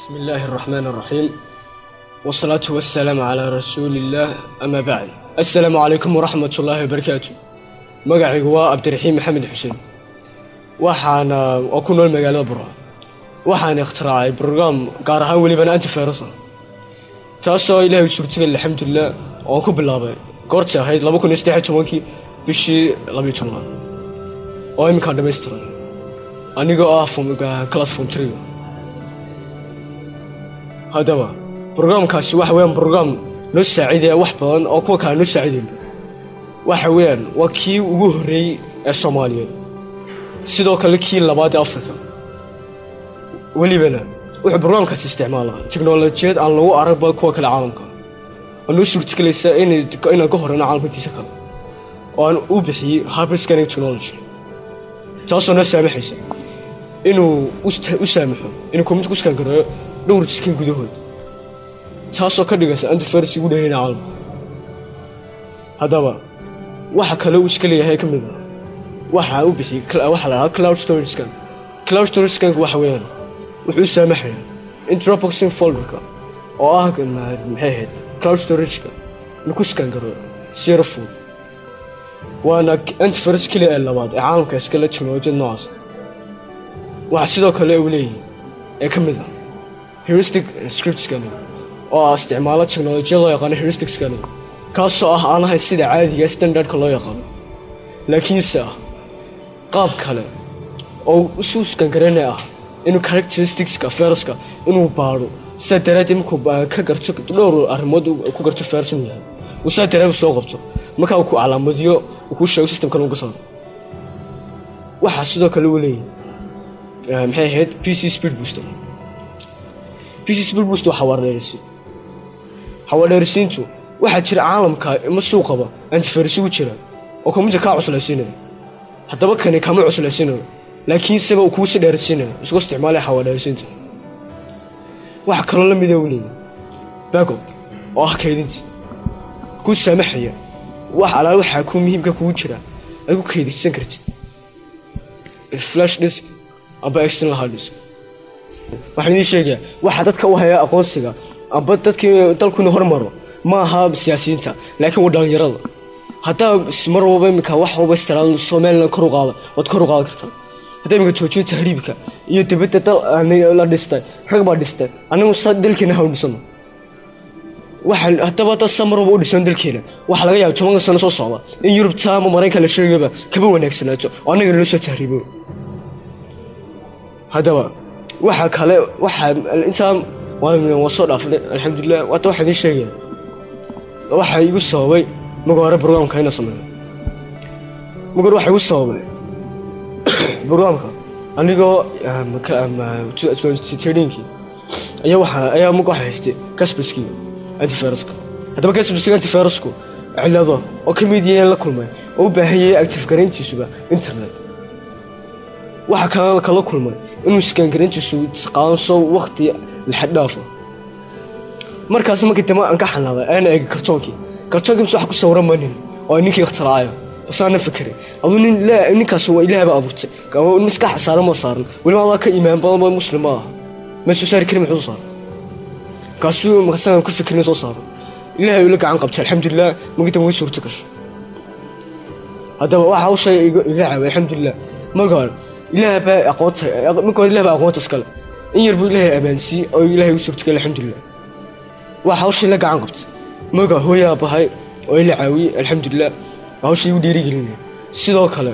بسم الله الرحمن الرحيم، والصلاة والسلام على رسول الله، أما بعد، السلام عليكم ورحمة الله وبركاته. Magacaygu waa Cabdiraxiim Maxamed Xuseen, waxaana oo ku nool magaalada Burco. Waxaan ikhtiraacay program, gaar ahaan welibana antivirus ah, taasoo Ilaahay suurtagal, alxamdulilah, oon ku bilaabay goortii ahayd 2013-kii bishii 12-aad, oo iminkaan dhamaystiray anigoo ah class form three. Haddaba programkaasi waxa weeyaan program noo saacidaya wax badan oo kuwa kale noo saacidaynba. Waxa weeyaan waa kii ugu horreeyey ee Soomaaliyeed, sidoo kale kii labaad ee Africa. Welibana wuxuu programkaasi isticmaalaa teknolojiyad aan lagu aragba kuwa kale caalamka, oo noo suurtagelaysa inaan ka horeyno caalamka intiisa kale, oo aan u bixiyey hyperscanning technology, taasoo noo saamaxaysa inuu u saamaxo inuu computer ku scan gareeyo dhowr second gudahood, taasoo ka dhigaysa antivirus ugu dheerayna caalamka. Haddaba waxa kale uu iska leeyahay ka mid ah waxa uu bixiyey waxa la dhahaa cloud storage scan. Cloud storage scanka waxa weeyaan wuxuu u saamaxayaa in Dropbox folderka, oo ah, maxay ahayd, cloud storageka, inuu ku scan gareeyo si yaro fudud. Waana antivirus keliya ee labaad ee caalamka iskale teknolojiyad noocaas. Waxaa sidoo kale uu leeyahay ee ka mid ah heuristic script scanning, oo ah isticmaalo teknolojiyad loo yaqaano heuristic scanning, kaasoo ah aan ahayn sida caadiga standardka loo yaqaano, laakiinse ah qaab kale oo isu scan gareynaya, ah inuu characteristicska viruska inuu baadho. Sidaa daraaddeed markuu ka garto dhowr arrimood ku garto virus inuu yahay, uu sidaa daraaddeed soo qabto, markaa uu ku calaamadiyo, uu kuu sheego, systemkan uu ka saaro. Waxaa sidoo kale uu leeyahay, maxay ahayd, PC speed booster. PC speed booster waa xawaare dheerisiin. Xawaare dheerisiintu waxaa jira caalamka ima suuqaba antivirus ugu jira oo computer kaa cuslaysiinaya. Haddaba kani kama cuslaysiinayo, laakiin seba uu kuu si dheerisiinayo isku isticmaalaya xawaare dheerisiinta. Waxaa kaloo la mida uu leeyahay backup, oo ah kaydinta kuu saamaxaya wax alaal waxaa kuu muhiimka kugu jira aad ku kaydinsan kartid flash disk amba external hard disk. Waxaan idiin sheegayaa, waxa dadka u haya aqoonsiga amba dadkii dalku inuu hormaro ma aha siyaasiyiinta, laakiin waa dhalinyarada. Haddaa mar walba iminka wax walba istiraal Somaliland kor u qaada, waad kor u qaadi kartaa. Haddaa iminka joojiyo tahriibka iyo dibadda dal la dhistay, rag baa dhistay, anagu sa dalkeena ha u dhisano. Waxaan haddaba hadda sa mar walba u dhisan dalkeena, waxaa laga yaaba 10-ka sano soo socda in Yurubta ama Maraykan la sheegayba kaba wanaagsanaato oo annagana loo soo tahriibo. Haddaba waxa kale, waxaa intaa waa soo dhaafnay, alxamdulilah. Hadda waxaan idiin sheegaya waxaa igu sababay marka hore programka ina sameeyo. Marka hore waxaa igu sababay programka anigoo tradingkii ayaa waxa ayaa marka waxaa haystay Kaspersky antiviruska. Haddaba Kaspersky antivirusku cilado oo ka mid yihiin la kulmay oo u baahan yahay active garayntiisuba internet. Waxaa kaloo kala kulmay inuu scan garayntiisu qaadanso waqti la xad dhaafo. Markaas markii dambe aan ka xanaaday ayaan eegay kartoonkii mise wax ku sawiran manin oo ninkii ikhtiraacaya, bas aan fikiray aduu nin ninkaas waa Ilaahay baa abuurtay ama maskax saaran ma saaran, weliba Allah ka iimaan badan ba Muslim ma aha, ma soo saari karin, muxuu soo saaray? Kaasuu markaasaan ku fikirin soo saaro, Ilaahay ula gacan qabtay, alxamdulilah. Markii dambe way suurto gashay. Haddaba waxa hawsha iga caawiyay, alxamdulilah, marka hore Ilaahay baa aqoonta, marka hore Ilaahay baa aqoonta iskale, in yar buu Ilaahay amaansiiyey oo Ilaahay u suurtagelay, alxamdulilah. Waxa hawsha la gacan qabtay marka hooyaa bahay oo ila caawiyey, alxamdulilah, hawsha igu dhiirigelinaya. Sidoo kale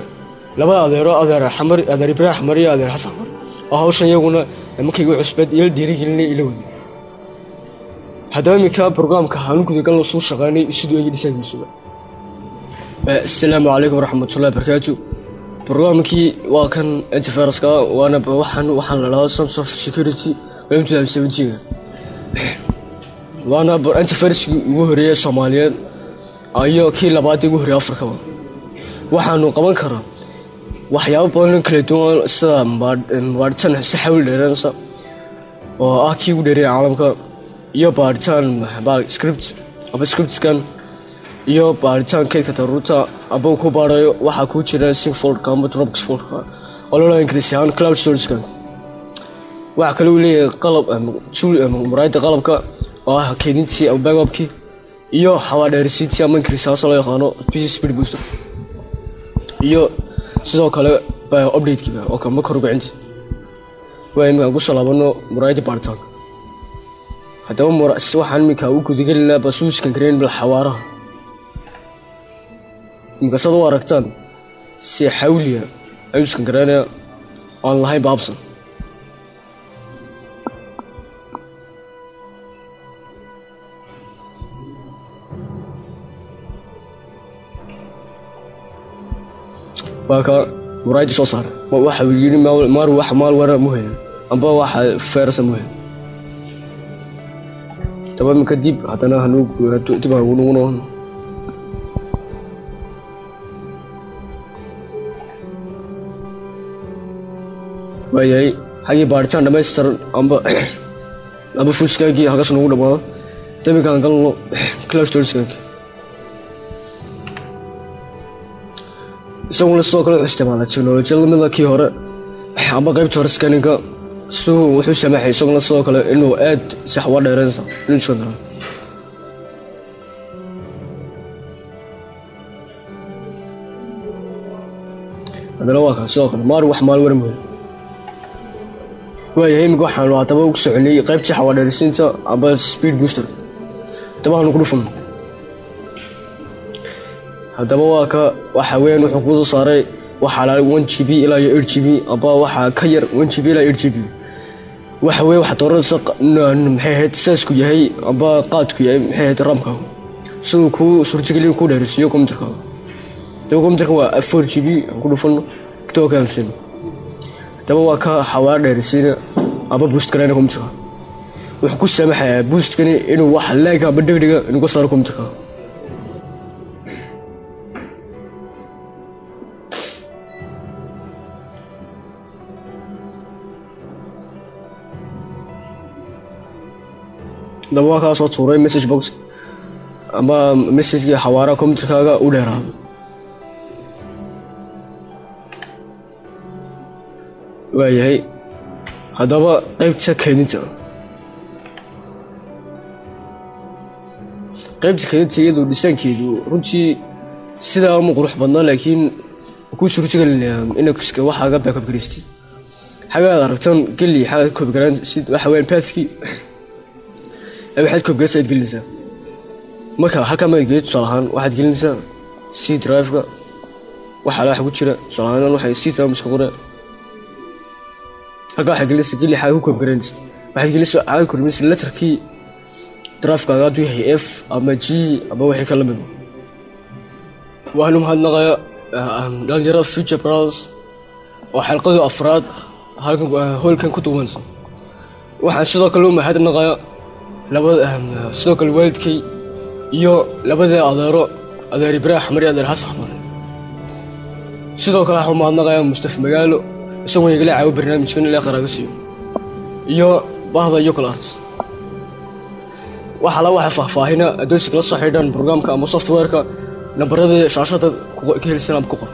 labada adeero, adeer Xamar, adeer Ibraahim Xamar iyo adeer Xasan Xamar, oo hawshan iyaguna markay igu cusbeed ila dhiirigelinay, ila waday. Haddaba iminka programka haanu gudagalno suu shaqeynay, siduu eegi dhisaankiisuba. Asalaamu calaykum waraxmatullahi wabarakaatu. Programkii waa kan antiviruska, waana waxaan la dhahaa Samsoft Security M 2017, waana antiviruskii ugu horeeyay Soomaaliyeed iyo kii labaad ugu horreeyay Afrikaba. Waxaanu qaban karaa waxyaabo badan kala duwan, sida baaritaan si xawli dheeransa oo ah kii ugu dheereeyay caalamka, iyo baaritaan script aba script scan, iyo baaritaan kaydka daruurta aba uu ku baarayo waxaa kuu jira sync folderka amba Dropbox folderka, oo loo ingiriisi ahaan cloud storage scan. Waxa kale uu leeyahay qalab tool muraayada qalabka oo ah kaydintii ama backupkii iyo xawaare dheerisiintii ama increase loo yaqaano PC speed booster, iyo sidoo kale update-kii oo kama kor ukicinta. Waa iminka ku soo laabano muraayada baaritaanka. Haddaba waxaan iminka u gudagelinaa basuuskan kareyn bal xawaaraha. Iminka sad u aragtaan si xawliya ayuu iskan kareynaya oon lahayn baabsan. Waa ka muraayadii soo saaray. Waxa uu yidhi maar wax malware mu helin amba waxa feerasa mu helin. Daba iminka dib haddana dib hanugu noqono. Waayahay, xaggii baaritaan dhamaystiran amba full scan-kii halkaas noogu dhamaado. Iminka aan galno cloud storage scan-kii. Isaguna sidoo kale wuxuu isticmaalaa teknolojiyad lamid ah kii hore amba qaybta hore scanning-ka. Siduu wuxuu samaxay isaguna sidoo kale inuu aad si xawaare dheereynaysa inuu scan karo. Haddana waa kaa sidoo kale maar wax malware mu helin. Waayahay, iminka waxaanu haddaba ugu soconay qaybtii xawaare dheerisiinta amba speed booster. Haddaba waxaanu ku dhufan. Haddaba waa ka waxa weeyaan wuxuu kuu soo saaray waxaa la 1 GB ilaa iyo 8 GB amba waxa ka yar 1 GB ilaa 8 GB. Waxa weeye waxaad dooranaysaa maxay ahayd size-ku yahay amba qaadku yahay maxay ahayd RAM-kaagu, siduu kuu suurtageliyo kuu dheerisiiyo kombiyuutarkaaga. Haddaba kombiyuutarka waa 4 GB, aan ku dhufano kitoo ka hamsino. Haddaba waa ka xawaare dheerisiina amba boost garayna kombiyuutarka. Wuxuu ku saamaxayaa boostkani inuu wax lag amba degdega inuu ka saaro kombiyuutarka. Haddaba waa kaa soo tuuray message box ama message-kii xawaaraha kombiyuutarkaaga u dheeraado. Waayahay, haddaba qaybta kaydinta. Qaybta kaydinta iyadoo dhisaankeedu runtii sidaa uma qurux badna, laakiin kuu suurtagelinayaa inaad waxaaga backup garaystid. Xagaad aragtan geli xagaad copy garayn si waxa weeyaan path-kii ay waxaad copy garaysaa aad gelinaysaa. Marka halkaa ma geliyo, tusaale ahaan waxaad gelinaysaa C drive-ka waxa la wax ku jira. Tusaale ahaan waxay C drive iska qoray. Halkaa waxaad gelinaysaa geli xagaad ku copy garaynaysid. Waxaad gelinaysaa xagaad ku copy letterkii drive-kaaga hadduu yahay F ama G ama wixii kala mid ah. Waxaan u mahadnaqayaa dhalinyarada Future Brothers oo xalqadii afraad halkan hoolkan ku duwanaysa. Waxaan sidoo kale u mahadnaqayaa sidoo kale waalidkay iyo labadii adeero, adeer Ibraahim Axmar iyo adeer Xasan Axmar. Sidoo kale waxaan u mahadnaqayaa Mustafa Magaalo, isagoo igala caawiyo barnaamijkan ilaa qaraaga siiyo, iyo bahda iyo kala arts. Waxa la waxa faahfaahina adoonsi kala soo xidhan barnaamijka ama software-ka nambarada shaashada ka helisan ama ku qor.